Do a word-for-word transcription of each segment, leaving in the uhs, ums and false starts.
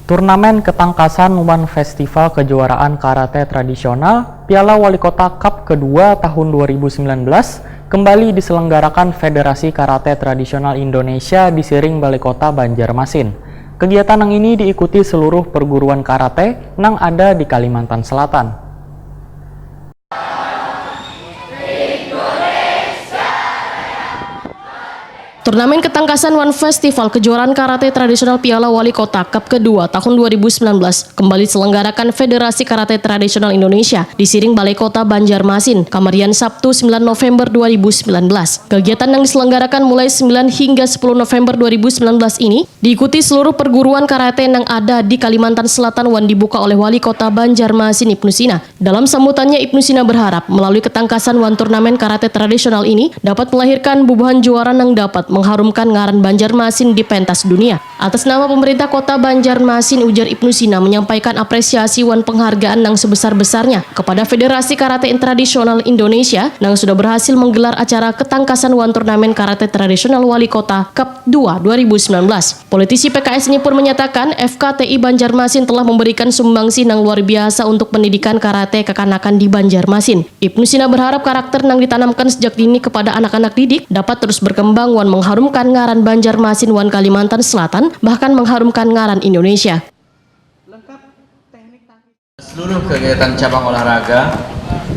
Turnamen ketangkasan wan festival kejuaraan karate tradisional Piala Wali Kota Cup kedua tahun dua ribu sembilan belas kembali diselenggarakan Federasi Karate Tradisional Indonesia di Siring Balai Kota Banjarmasin. Kegiatan nang ini diikuti seluruh perguruan karate nang ada di Kalimantan Selatan. Turnamen ketangkasan wan festival kejuaraan karate tradisional Piala Wali Kota Cup kedua tahun dua ribu sembilan belas kembali diselenggarakan Federasi Karate Tradisional Indonesia di Siring Balai Kota Banjarmasin, kamarian Sabtu sembilan November dua ribu sembilan belas. Kegiatan yang diselenggarakan mulai sembilan hingga sepuluh November dua ribu sembilan belas ini diikuti seluruh perguruan karate yang ada di Kalimantan Selatan wan dibuka oleh Wali Kota Banjarmasin Ibnu Sina. Dalam sambutannya, Ibnu Sina berharap melalui ketangkasan wan turnamen karate tradisional ini dapat melahirkan bubuhan juara yang dapat mengharumkan ngaran Banjarmasin di pentas dunia. Atas nama pemerintah kota Banjarmasin, ujar Ibnu Sina menyampaikan apresiasi wan penghargaan yang sebesar-besarnya kepada Federasi Karate Tradisional Indonesia yang sudah berhasil menggelar acara ketangkasan wan turnamen karate tradisional Wali Kota Cup dua dua ribu sembilan belas. Politisi P K S ini pun menyatakan F K T I Banjarmasin telah memberikan sumbangsi yang luar biasa untuk pendidikan karate kekanakan di Banjarmasin. Ibnu Sina berharap karakter yang ditanamkan sejak dini kepada anak-anak didik dapat terus berkembang wan mengharumkan ngaran Banjarmasin wan Kalimantan Selatan, bahkan mengharumkan ngaran Indonesia. Seluruh kegiatan cabang olahraga,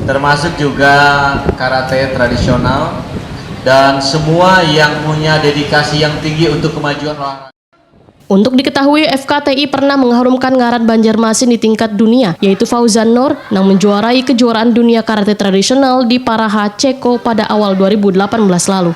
termasuk juga karate tradisional, dan semua yang punya dedikasi yang tinggi untuk kemajuan olahraga. Untuk diketahui, F K T I pernah mengharumkan ngaran Banjarmasin di tingkat dunia, yaitu Fauzan Nur, yang menjuarai kejuaraan dunia karate tradisional di Paraha, Ceko pada awal dua ribu delapan belas lalu.